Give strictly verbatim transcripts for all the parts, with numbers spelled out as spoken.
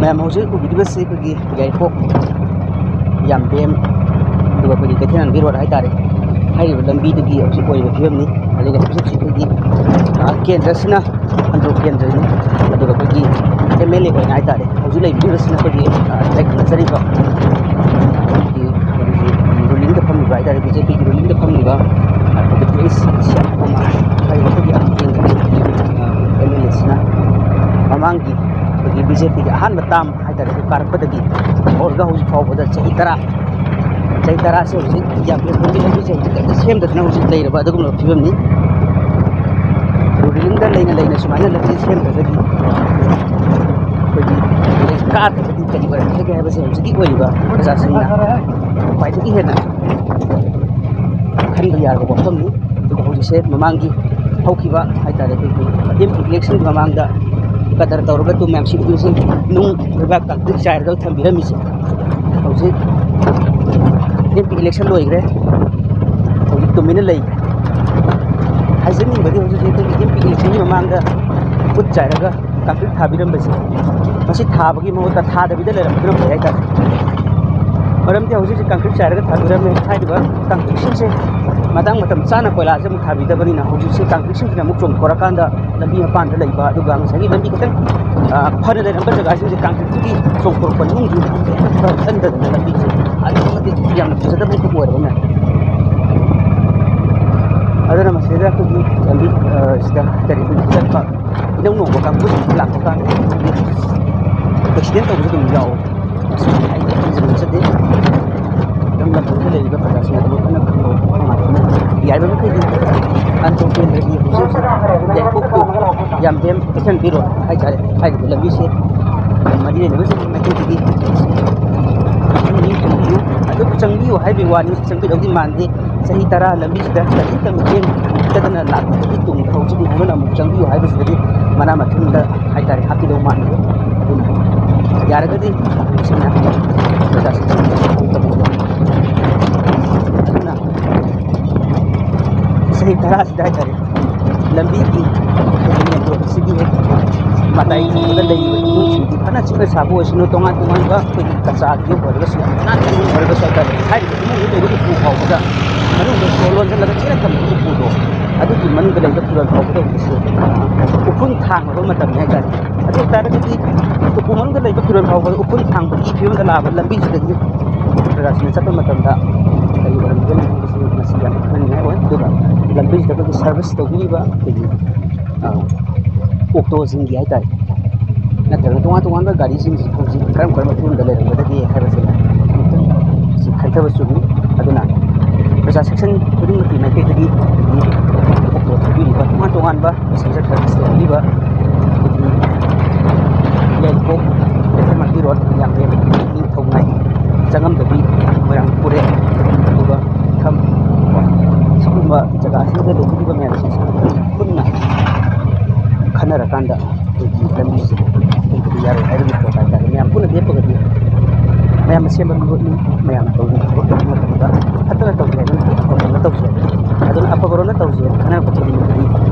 ꯃꯌꯥꯝ ꯍꯧꯖꯤꯛ ꯎꯕꯤꯔꯤꯕꯁꯤ ꯑꯩꯈꯣꯏꯒꯤ ꯌꯥꯏꯔꯤꯄꯣꯛ ꯌꯥꯝꯕꯦꯝ, ꯑꯗꯨꯒ ꯑꯩꯈꯣꯏꯒꯤ ꯀꯩꯊꯦꯜ ꯃꯟꯕꯤ ꯔꯣꯗ ꯍꯥꯏꯇꯥꯔꯦ, ꯍꯥꯏꯔꯤꯕ ꯂꯝꯕꯤꯗꯨꯒꯤ ꯍꯧꯖꯤꯛ ꯑꯣꯏꯔꯤꯕ ꯐꯤꯕꯝꯅꯤ꯫ ꯑꯗꯨꯒ ꯍꯧꯖꯤꯛ ꯍꯧꯖꯤꯛ ꯑꯩꯈꯣꯏꯒꯤ, ꯑ, ꯀꯦꯟꯗ꯭ꯔꯁꯤꯅ ꯑꯟꯗ꯭ꯔꯣ ꯀꯦꯟꯗ꯭ꯔꯅꯤ, ꯑꯗꯨꯒ ꯑꯩꯈꯣꯏꯒꯤ ꯑꯦꯝ ꯑꯦꯜ ꯑꯦ ꯑꯣꯏꯅ ꯍꯥꯏꯇꯥꯔꯦ, ꯍꯧꯖꯤꯛ ꯂꯩꯕꯤꯔꯤꯕꯁꯤꯅ ꯑꯩꯈꯣꯏꯒꯤ, ꯑ, ꯂꯩꯉꯥꯛꯅꯖꯔꯤꯕ ꯑꯩꯈꯣꯏꯒꯤ, ꯑꯩꯈꯣꯏꯒꯤ ꯔꯨꯂꯤꯡꯗ ꯐꯝꯂꯤꯕ ꯍꯥꯏꯇꯥꯔꯦ, ꯕꯤ ꯖꯦ ꯄꯤꯒꯤ ꯔꯨꯂꯤꯡꯗ ꯐꯝꯂꯤꯕ, ꯑ, ꯑꯩꯈꯣꯏꯒꯤ ꯁꯤ ꯑꯦꯝ ꯀꯨꯃꯥꯔ ꯍꯥꯏꯔꯤꯕ ꯑꯩꯈꯣꯏꯒꯤ, ꯑ, ꯑꯦꯝ ꯑꯦꯜ ꯑꯦꯁꯤꯅ ꯃꯃꯥꯡꯒꯤ ꯑꯩꯈꯣꯏꯒꯤ ꯕꯤ ꯖꯦ ꯄꯤꯒꯤ ꯑꯍꯥꯟꯕ ꯇꯥꯝ ꯍꯥꯏꯇꯥꯔꯦ, ꯑꯩꯈꯣꯏ ꯀꯥꯔꯛꯄꯗꯒꯤ ꯍꯧꯔꯒ ꯍꯧꯖꯤꯛ ꯐꯥꯎꯕꯗ ꯆꯍꯤ ꯇꯔꯥ, ꯆꯍꯤ ꯇꯔꯥꯁꯦ ꯍꯧꯖꯤꯛ ꯌꯥꯝꯕꯦꯝ ꯂꯝꯕꯤꯁꯦ ꯍꯧꯖꯤꯛ ꯀꯟꯅ ꯁꯦꯝꯗꯗꯅ ꯍꯧꯖꯤꯛ ꯂꯩꯔꯕ ꯑꯗꯨꯒꯨꯝꯂꯕ ꯐꯤꯕꯝꯅꯤ꯫ ꯔꯨꯂꯤꯡꯗ ꯂꯩꯅ ꯂꯩꯅ ꯁꯨꯃꯥꯏꯅ ꯂꯝꯕꯤ ꯁꯦꯝꯗ꯭ꯔꯒꯗꯤ ꯑꯩꯈꯣꯏꯒꯤ ꯀꯥꯗ꯭ꯔꯒꯗꯤ ꯀꯔꯤ ꯑꯣꯏꯔꯛꯀꯗꯒꯦ ꯍꯥꯏꯕꯁꯦ ꯍꯧꯖꯤꯛꯀꯤ ꯑꯣꯏꯔꯤꯕ ꯄ꯭ꯔꯖꯥꯁꯤꯡꯅ ꯈ꯭ꯋꯥꯏꯗꯒꯤ ꯍꯦꯟꯅ ꯈꯟꯕ ꯌꯥꯔꯕ ꯋꯥꯐꯝꯅꯤ꯫ ꯑꯗꯨꯒ ꯍꯧꯖꯤꯛꯁꯦ ꯃꯃꯥꯡꯒꯤ ꯍꯧꯈꯤꯕ ꯍꯥꯏꯇꯥꯔꯦ, ꯑꯩꯈꯣꯏꯒꯤ ꯑꯦꯝ ꯄꯤ ꯏꯂꯦꯛꯁꯟꯒꯤ ꯃꯃꯥꯡꯗ ꯀꯗꯔ ꯇꯧꯔꯒ ꯇꯨ ꯃꯌꯥꯝ ꯁꯤꯠꯂꯤꯕꯁꯤꯡ ꯅꯨꯡ ꯂꯩꯕꯥꯛ ꯀꯪꯀ꯭ꯔꯤꯠ ꯆꯥꯏꯔꯒ ꯊꯝꯕꯤꯔꯝꯃꯤꯁꯦ ꯍꯧꯖꯤꯛ ꯑꯦꯝ ꯄꯤ ꯏꯂꯦꯛꯁꯟ ꯂꯣꯏꯈ꯭ꯔꯦ, ꯍꯧꯖꯤꯛ ꯇꯨꯃꯤꯟꯅ ꯂꯩꯈ꯭ꯔꯦ꯫ ꯍꯥꯏꯖꯅꯤꯡꯕꯗꯤ ꯍꯧꯖꯤꯛ ꯍꯧꯖꯤꯛ ꯑꯩꯈꯣꯏꯒꯤ ꯑꯦꯝ ꯄꯤ ꯏꯂꯦꯛꯁꯟꯒꯤ ꯃꯃꯥꯡꯗ ꯎꯠ ꯆꯥꯏꯔꯒ ꯀꯪꯀ꯭ꯔꯤꯠ ꯊꯥꯕꯤꯔꯝꯕꯁꯦ, ꯃꯁꯤ ꯊꯥꯕꯒꯤ ꯃꯍꯨꯠꯇ ꯊꯥꯗꯕꯤꯗ ꯂꯩꯔꯝꯕꯗꯨꯅ ꯐꯩ ꯍꯥꯏꯇꯥꯔꯦ꯫ ꯃꯔꯝꯗꯤ ꯍꯧꯖꯤꯛ ꯍꯧꯖꯤꯛ ꯀꯪꯀ꯭ꯔꯤꯠ ꯆꯥꯏꯔꯒ ꯊꯥꯕꯤꯔꯝꯃꯦ ꯍꯥꯏꯔꯤꯕ ꯀꯪꯀ꯭ꯔꯤꯠꯁꯤꯡꯁꯦ ꯃꯇꯥꯡ ꯃꯇꯝ ꯆꯥꯅ ꯀꯣꯏꯂꯥꯁꯦ ꯑꯃꯨꯛ ꯊꯥꯕꯤꯗꯕꯅꯤꯅ ꯍꯧꯖꯤꯛꯁꯦ ꯀꯪꯀ꯭ꯔꯤꯠꯁꯤꯡꯁꯤꯅ ꯑꯃꯨꯛ ꯆꯣꯡꯊꯣꯔꯀꯥꯟꯗ ꯂꯝꯕꯤ ꯃꯄꯥꯟꯗ ꯂꯩꯕ, ꯑꯗꯨꯒ ꯉꯁꯥꯏꯒꯤ ꯂꯝꯕꯤ ꯈꯤꯇꯪ, ꯑ, ꯐꯅ ꯂꯩꯔꯝꯕ ꯖꯒꯥꯁꯤꯡꯁꯦ ꯀꯪꯀ꯭ꯔꯤꯠꯇꯒꯤ ꯆꯣꯡꯊꯣꯔꯛꯄ ꯅꯨꯡꯁꯤꯡ ꯈꯔ ꯀꯟꯗꯗꯅ ꯂꯝꯕꯤꯁꯦ ꯑꯗꯨꯛꯀꯤ ꯃꯇꯤꯛ ꯌꯥꯝꯅ ꯐꯖꯗꯕ ꯑꯃꯈꯛ ꯑꯣꯏꯔꯕꯅꯦ꯫ ꯑꯗꯨꯅ ꯃꯁꯤꯗ ꯑꯩꯈꯣꯏꯒꯤ ꯂꯝꯕꯤ, ꯑ, ꯁꯤꯗ ꯀꯔꯤ ꯑꯩꯈꯣꯏꯒꯤ ꯆꯠꯄ ꯏꯅꯧ ꯅꯧꯕ ꯀꯥꯡꯕꯨꯁꯤꯡꯁꯤ ꯂꯥꯛꯄ ꯀꯥꯟꯗ ꯑꯦꯛꯁꯤꯗꯦꯟ ꯇꯧꯕꯁꯨ ꯑꯗꯨꯝ ꯌꯥꯎꯋꯦ꯫ ꯑꯩꯗꯤ ꯍꯦꯟꯖꯤꯟꯕ ꯆꯠꯇꯦ꯫ ꯑꯗꯨꯝ ꯂꯝꯗꯝꯗ ꯂꯩꯔꯤꯕ ꯄ꯭ꯔꯖꯥꯁꯤꯡ ꯑꯗꯨꯕꯨ ꯀꯟꯅ ꯈꯪꯍꯧꯕ ꯃꯐꯝ ꯉꯥꯛꯇꯅꯤ꯫ ꯌꯥꯔꯤꯕ ꯃꯈꯩꯗꯤ ꯑꯟꯗ꯭ꯔꯣ ꯀꯦꯟꯗ꯭ꯔꯒꯤ ꯍꯧꯖꯤꯛ ꯍꯧꯖꯤꯛ ꯌꯥꯏꯔꯤꯄꯣꯛ ꯇꯨ ꯌꯥꯝꯕꯦꯝ ꯀꯩꯊꯦꯜ ꯃꯟꯕꯤ ꯔꯣꯗ ꯍꯥꯏꯇꯥꯔꯦ, ꯍꯥꯏꯔꯤꯕ ꯂꯝꯕꯤꯁꯦ ꯃꯔꯤ ꯂꯩꯅꯕꯁꯤꯡꯒꯤ ꯃꯥꯏꯀꯩꯗꯒꯤ ꯆꯪꯕꯤꯌꯨ, ꯑꯗꯨꯕꯨ ꯆꯪꯕꯤꯌꯨ ꯍꯥꯏꯕꯒꯤ ꯋꯥꯅꯤ, ꯆꯪꯕꯤꯗꯧꯗꯤ ꯃꯥꯟꯗꯦ꯫ ꯆꯍꯤ ꯇꯔꯥ ꯂꯝꯕꯤꯁꯤꯗ ꯀꯔꯤꯝꯇ ꯃꯤꯠꯌꯦꯡ ꯆꯠꯇꯅ ꯂꯥꯛꯄꯗꯒꯤ ꯇꯨꯡ ꯍꯧꯖꯤꯛ ꯅꯧꯅ ꯑꯃꯨꯛ ꯆꯪꯕꯤꯌꯨ ꯍꯥꯏꯕꯁꯤꯗꯗꯤ ꯃꯅꯥ ꯃꯊꯨꯝꯗ ꯍꯥꯏꯇꯥꯔꯦ ꯍꯥꯞꯄꯤꯗꯧ ꯃꯥꯟꯗꯦ꯫ ꯑꯗꯨꯅ ꯌꯥꯔꯒꯗꯤ ꯁꯤꯅ ꯄ꯭ꯔꯖꯥꯁꯤꯡꯁꯤꯗ ꯑꯗꯨꯅ ꯆꯍꯤ ꯇꯔꯥꯁꯤꯗ ꯍꯥꯏꯇꯥꯔꯦ ꯂꯝꯕꯤꯒꯤ ꯑꯁꯤꯒꯤ ꯍꯦꯛ ꯃꯇꯥꯏ ꯊꯪꯕꯗ ꯂꯩꯔꯤꯕ ꯏꯃꯨꯡꯁꯤꯡꯗꯤ ꯐꯅ ꯆꯤꯛꯅ ꯁꯥꯕ ꯑꯣꯏꯁꯅꯨ, ꯇꯣꯉꯥꯟ ꯇꯣꯉꯥꯟꯕ ꯑꯩꯈꯣꯏꯒꯤ ꯀꯆꯥꯒꯤ ꯌꯨꯝ ꯑꯣꯏꯔꯒꯁꯨ, ꯅꯥꯟꯅ ꯌꯨꯝ ꯑꯣꯏꯔꯒꯁꯨ ꯍꯥꯏꯇꯥꯔꯦ, ꯍꯥꯏꯔꯤꯕ ꯏꯃꯨꯡꯗ ꯂꯩꯕ ꯎꯄꯨ ꯐꯥꯎꯕꯗ ꯃꯅꯨꯡꯗ ꯁꯣ ꯂꯣꯟꯁꯤꯜꯂꯒ ꯆꯦꯠꯅ ꯊꯝꯕ ꯎꯄꯨꯗꯣ, ꯑꯗꯨꯒꯤ ꯃꯅꯨꯡꯗ ꯂꯩꯕ ꯐꯤꯔꯣꯜ ꯐꯥꯎꯕꯗ ꯍꯧꯖꯤꯛꯁꯦ ꯎꯐꯨꯟ ꯊꯥꯡꯂꯕ ꯃꯇꯝꯅꯤ ꯍꯥꯏꯇꯥꯔꯦ꯫ ꯑꯗꯨ ꯑꯣꯏꯇꯥꯔꯒꯗꯤ ꯎꯄꯨ ꯃꯅꯨꯡꯗ ꯂꯩꯕ ꯐꯤꯔꯣꯜ ꯐꯥꯎꯕꯗ ꯎꯐꯨꯟ ꯊꯥꯡꯕꯒꯤ ꯐꯤꯕꯝꯗ ꯂꯥꯛꯑꯕ ꯂꯝꯕꯤꯁꯤꯗꯒꯤ ꯄ꯭ꯔꯖꯥꯁꯤꯡꯅ ꯆꯠꯄ ꯃꯇꯝꯗ ꯀꯔꯤ ꯑꯣꯏꯔꯝꯒꯅꯤ ꯍꯥꯏꯕꯁꯤ ꯃꯁꯤ ꯌꯥꯝ ꯈꯪꯅꯤꯡꯉꯥꯏ ꯑꯣꯏ꯫ ꯑꯗꯨꯒ ꯂꯝꯕꯤꯁꯤꯗ ꯑꯩꯈꯣꯏꯒꯤ ꯁꯥꯔꯚꯤꯁ ꯇꯧꯕꯤꯔꯤꯕ ꯑꯩꯈꯣꯏꯒꯤ, ꯑ, ꯑꯣꯛꯇꯣꯁꯤꯡꯒꯤ ꯍꯥꯏꯇꯥꯔꯦ, ꯅꯠꯇ꯭ꯔꯒ ꯇꯣꯉꯥꯟ ꯇꯣꯉꯥꯟꯕ ꯒꯥꯔꯤꯁꯤꯡꯁꯤ ꯍꯧꯖꯤꯛ ꯀꯔꯝ ꯀꯔꯝꯕ ꯐꯤꯕꯝꯗ ꯂꯩꯔꯝꯒꯗꯒꯦ ꯍꯥꯏꯕꯁꯤ ꯑꯃꯨꯛꯇꯪ ꯁꯤ ꯈꯟꯊꯕ ꯆꯨꯝꯃꯤ꯫ ꯑꯗꯨꯅ ꯄ꯭ꯔꯖꯥ ꯁꯦꯛꯁꯟ ꯈꯨꯗꯤꯡꯃꯛꯀꯤ ꯃꯥꯏꯀꯩꯗꯒꯤ ꯑꯣꯛꯇꯣ ꯊꯧꯕꯤꯔꯤꯕ, ꯇꯣꯉꯥꯟ ꯇꯣꯉꯥꯟꯕ ꯄꯦꯁꯦꯟꯖꯔ ꯁꯥꯔꯚꯤꯁ ꯇꯧꯕꯤꯔꯤꯕ, ꯑꯗꯒꯤ ꯌꯥꯏꯔꯤꯄꯣꯛ ꯀꯩꯊꯦꯜꯃꯛꯀꯤ ꯔꯣꯗ ꯌꯥꯝꯕꯦꯝ ꯅꯤꯡꯊꯧꯉꯥꯏ ꯆꯪꯉꯝꯗꯕꯤ ꯃꯣꯏꯔꯥꯡ ꯄꯨꯔꯦ, ꯑꯗꯨꯒ ꯏꯊꯝ, ꯁꯤꯒꯨꯝꯕ ꯖꯒꯥꯁꯤꯡꯗ ꯂꯩꯕꯤꯔꯤꯕ ꯃꯌꯥꯝꯁꯤꯡꯁꯤ ꯄꯨꯟꯅ ꯈꯟꯅꯔꯀꯥꯟꯗ ꯑꯩꯈꯣꯏꯒꯤ ꯂꯝꯕꯤꯁꯦ ꯁꯦꯝꯗꯕ ꯌꯥꯔꯣꯏ ꯍꯥꯏꯕꯒꯤ ꯄꯣꯠ ꯍꯥꯏꯇꯥꯔꯦ꯫ ꯃꯌꯥꯝ ꯄꯨꯟꯅ ꯂꯦꯞꯄꯒꯗꯤ ꯃꯌꯥꯝꯅ ꯁꯦꯝꯕ ꯃꯤꯍꯨꯠꯅꯤ, ꯃꯌꯥꯝꯅ ꯇꯧꯕ ꯊꯕꯛ ꯃꯇꯝꯗ ꯐꯠꯇꯅ ꯇꯧꯁꯦ ꯍꯥꯏꯕ ꯅꯠꯇꯦ, ꯑꯐꯕꯔꯣꯝꯗ ꯇꯧꯁꯦ ꯍꯥꯏꯕ꯫ ꯑꯗꯨꯅ ꯑꯐꯕꯔꯣꯝꯗ ꯇꯧꯁꯦ ꯍꯥꯏꯅ ꯈꯟꯅꯔꯛꯄ ꯈꯨꯗꯤꯡꯃꯛꯇꯤ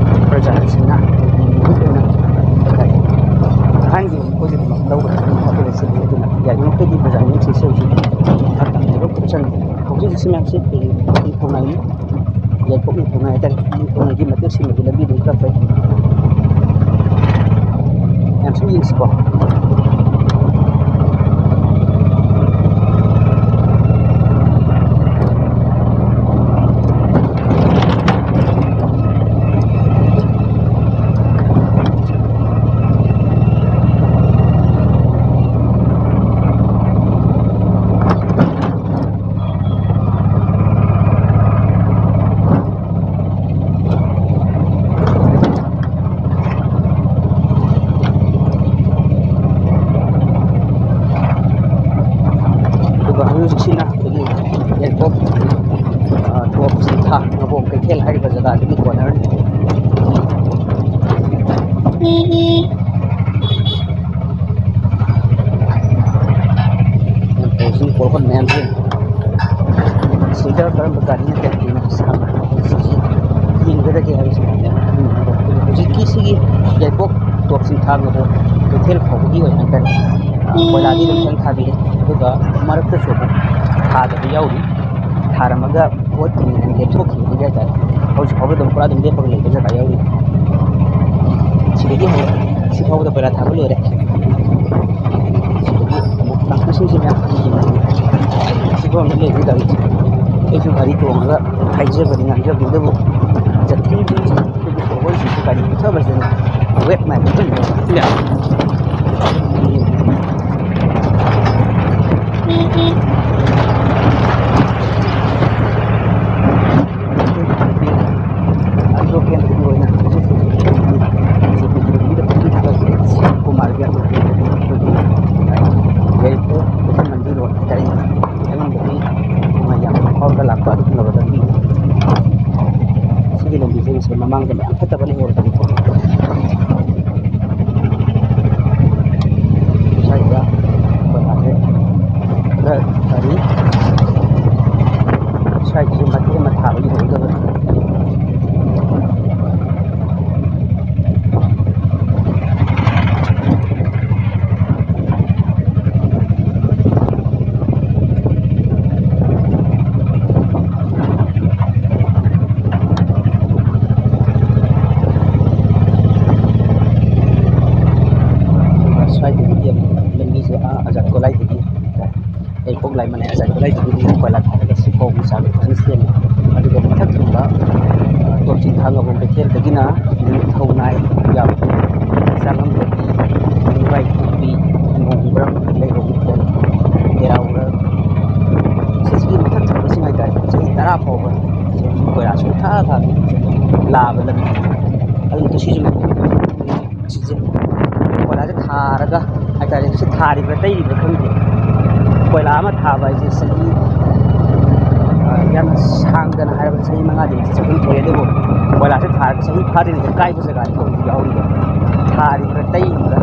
ꯄ꯭ꯔꯖꯥꯁꯤꯡꯅ ꯃꯤꯍꯨꯠ ꯑꯣꯏꯅ ꯍꯥꯏꯇꯥꯔꯦ, ꯑꯍꯟꯒꯤ ꯑꯣꯏꯅ ꯑꯩꯈꯣꯏꯒꯤꯗꯃꯛ ꯂꯧꯒꯗꯕ ꯑꯐꯕ ꯁꯤꯜꯂꯤ꯫ ꯑꯗꯨꯅ ꯌꯥꯔꯤꯕꯃꯈꯩꯗꯤ ꯄ꯭ꯔꯖꯥ ꯃꯤꯍꯨꯠꯁꯤꯡꯁꯦ ꯍꯧꯖꯤꯛ ꯐꯠꯇꯕ ꯊꯕꯛ ꯄꯨꯟꯁꯤꯟ-, ꯍꯧꯖꯤꯛ ꯍꯧꯖꯤꯛꯁꯤ ꯃꯌꯥꯝꯁꯤ ꯑꯩꯈꯣꯏꯒꯤ ꯅꯤꯡꯊꯧꯉꯥꯏꯅꯤ, ꯌꯥꯏꯔꯤꯄꯣꯛ ꯅꯤꯡꯊꯧꯉꯥꯏ ꯍꯥꯏꯇꯥꯔꯦ꯫ ꯅꯤꯡꯊꯧꯉꯥꯏꯒꯤ ꯃꯇꯦꯛ ꯁꯤꯃꯗꯤ ꯂꯝꯕꯤ ꯑꯗꯨꯝ ꯈꯔ ꯐꯩ꯫ ꯃꯌꯥꯝꯁꯨ ꯌꯦꯡꯁꯤꯀꯣ꯫ ꯑꯗꯨꯒ ꯍꯧꯖꯤꯛꯁꯤꯅ ꯑꯩꯈꯣꯏꯒꯤ ꯌꯥꯏꯔꯤꯄꯣꯛ, ꯑ, ꯇꯣꯞ ꯁꯤꯡꯊꯥ ꯉꯥꯕꯣꯝ ꯀꯩꯊꯦꯜ ꯍꯥꯏꯔꯤꯕ ꯖꯒꯥꯗꯨꯒꯤ ꯀꯣꯔꯅꯔꯅꯤ꯫ ꯌꯥꯝ ꯐꯩ, ꯁꯤꯒꯤ ꯄꯣꯠꯂꯝ ꯃꯌꯥꯝꯁꯦ꯫ ꯁꯤꯗ ꯀꯔꯝꯕ ꯒꯥꯔꯤꯅ ꯀꯌꯥ ꯀꯨꯏꯅ ꯁꯥꯡꯅ ꯁꯤꯁꯤ ꯌꯦꯡꯒꯗꯒꯦ ꯍꯥꯏꯕꯁꯤ ꯌꯥꯝꯅ ꯈꯪꯅꯤꯡꯕ꯫ ꯑꯗꯨꯅ ꯍꯧꯖꯤꯛꯀꯤ ꯁꯤꯒꯤ ꯌꯥꯏꯔꯤꯄꯣꯛ ꯇꯣꯞ ꯆꯤꯡꯊꯥꯡ ꯑꯗꯨ ꯀꯩꯊꯦꯜ ꯐꯥꯎꯕꯒꯤ ꯑꯣꯏꯅ ꯍꯥꯏꯇꯥꯔꯦ, ꯑ, ꯀꯣꯏꯂꯥꯗꯤ ꯑꯗꯨꯝ ꯈꯤꯇꯪ ꯊꯥꯕꯤꯔꯦ, ꯑꯗꯨꯒ ꯃꯔꯛꯇꯁꯨ ꯑꯃꯨꯛ ꯊꯥꯗꯕ ꯌꯥꯎꯔꯤ꯫ ꯊꯥꯔꯝꯃꯒ ꯄꯣꯠ ꯊꯤꯟꯕꯗ ꯂꯦꯞꯊꯣꯛꯈꯤꯕꯒꯤ ꯍꯥꯏꯇꯥꯔꯦ, ꯍꯧꯖꯤꯛ ꯐꯥꯎꯕ ꯑꯗꯨꯝ ꯄꯨꯔꯥ ꯑꯗꯨꯝ ꯂꯦꯞꯄꯒ ꯂꯩꯕ ꯖꯒꯥ ꯌꯥꯎꯔꯤ꯫ ꯁꯤꯗꯒꯤ ꯍꯧꯔꯦ, ꯁꯤ ꯐꯥꯎꯕꯗ ꯀꯣꯏꯂꯥ ꯊꯥꯕ ꯂꯣꯏꯔꯦ꯫ ꯁꯤꯗꯒꯤ ꯑꯃꯨꯛ ꯇ꯭ꯔꯥꯟꯁꯃꯤꯁꯟꯁꯦ ꯃꯌꯥꯝ ꯌꯦꯡꯉꯦ꯫ ꯁꯤ ꯐꯥꯎꯕꯗ ꯂꯩꯔꯤ ꯒꯥꯔꯤꯁꯦ꯫ ꯑꯩꯁꯨ ꯒꯥꯔꯤ ꯇꯣꯡꯉꯒ ꯍꯥꯏꯖꯕꯅꯤ, ꯉꯥꯡꯖꯕꯅꯤ, ꯑꯗꯨꯕꯨ ꯖꯇꯤꯟꯁꯤꯡꯁꯤ ꯑꯩꯈꯣꯏꯒꯤ ꯐꯣꯔꯋꯥꯔꯁꯤꯡꯁꯨ ꯒꯥꯔꯤ ꯄꯨꯊꯕꯁꯤꯅ ꯋꯦꯠ ꯃꯌꯥꯝ ꯄꯨꯊꯕꯅꯦꯕ꯫ ꯀꯨꯃꯥꯔꯒꯤ ꯂꯝꯕꯤ ꯔꯣꯗ ꯍꯥꯏꯇꯥꯔꯦ꯫ ꯑꯩꯉꯣꯟꯗꯗꯤ ꯌꯥꯝꯅ ꯐꯥꯎꯔꯒ ꯂꯥꯛꯄ ꯑꯗꯨꯒꯨꯝꯂꯕ ꯂꯝꯕꯤ꯫ ꯁꯤꯒꯤ ꯂꯝꯕꯤꯁꯦ ꯉꯁꯥꯏ ꯃꯃꯥꯡꯗ ꯃꯌꯥꯝ ꯐꯠꯇꯕ ꯂꯩꯍꯧꯔꯕꯅꯤꯀꯣ꯫ ꯁ꯭ꯋꯥꯏꯗ ꯀꯣꯏꯂꯥꯁꯦ ꯈꯔ ꯐꯔꯤ꯫ ꯁ꯭ꯋꯥꯏꯗꯁꯨ ꯃꯇꯦꯛ ꯑꯃ ꯊꯥꯕ ꯌꯦꯡꯍꯧꯗꯕꯅꯤ꯫ ꯁ꯭ꯋꯥꯏꯗꯒꯤꯗꯤ ꯑꯃꯨꯛ ꯂꯝꯕꯤꯁꯦ, ꯑꯥ, ꯑꯖꯥꯠ ꯒꯣꯂꯥꯏꯗꯒꯤ, ꯌꯥꯏꯔꯤꯄꯣꯛ ꯂꯥꯏꯃꯅꯥꯏ ꯑꯖꯥꯠ ꯒꯣꯂꯥꯏꯗꯒꯤꯗꯤ ꯀꯣꯏꯂꯥ ꯊꯥꯔꯒ ꯁꯤ ꯐꯥꯎꯒꯤ ꯆꯥꯡ ꯐꯖꯅ ꯁꯦꯝꯃꯦ꯫ ꯑꯗꯨꯒ ꯃꯊꯛ ꯊꯪꯕ, ꯑ, ꯇꯣꯞ ꯆꯤꯡꯊꯥ ꯉꯥꯕꯣꯝ ꯀꯩꯊꯦꯜꯗꯒꯤꯅ ꯅꯤꯡꯊꯧꯅꯥꯏ ꯌꯥꯎ, ꯆꯥꯉꯝꯗꯒꯤ ꯅꯤꯡꯕꯥꯏ ꯄꯣꯛꯄꯤ, ꯃꯣꯡꯕ꯭ꯔꯝ, ꯂꯩꯔꯣꯡ, ꯇꯦꯔꯥꯎꯔ, ꯁꯤꯁꯤꯒꯤ ꯃꯊꯛ ꯊꯪꯕꯁꯤꯡ ꯍꯥꯏꯇꯥꯔꯦ, ꯆꯍꯤ ꯇꯔꯥ ꯐꯥꯎꯕ ꯀꯣꯏꯂꯥ ꯁꯨꯡꯊꯥ ꯊꯥꯗꯦ, ꯂꯥꯕ ꯂꯝꯕꯤ꯫ ꯑꯗꯨꯅ ꯁꯤꯁꯨ ꯁꯤꯁꯦ ꯀꯣꯏꯂꯥꯁꯦ ꯊꯥꯔꯒ ꯍꯥꯏꯇꯥꯔꯦ, ꯁꯤ ꯊꯥꯔꯤꯕ꯭ꯔꯥ ꯇꯩꯔꯤꯕ꯭ꯔꯥ ꯈꯪꯗꯦ꯫ ꯀꯣꯏꯂꯥ ꯑꯃ ꯊꯥꯕ ꯍꯥꯏꯁꯦ ꯆꯍꯤ, ꯑ, ꯌꯥꯝꯅ ꯁꯥꯡꯗꯅ ꯍꯥꯏꯔꯕꯗ ꯆꯍꯤ ꯃꯉꯥꯗꯤ ꯆꯠꯐꯝ ꯊꯣꯛꯑꯦ, ꯑꯗꯨꯕꯨ ꯀꯣꯏꯂꯥꯁꯦ ꯊꯥꯔꯒ ꯆꯍꯤ ꯐꯥꯗ꯭ꯔꯤꯉꯩꯗ ꯀꯥꯏꯕ ꯖꯒꯥꯗꯤ ꯍꯧꯖꯤꯛ ꯌꯥꯎꯔꯤꯕ꯫ ꯊꯥꯔꯤꯕ꯭ꯔꯥ ꯇꯩꯔꯤꯕ꯭ꯔꯥ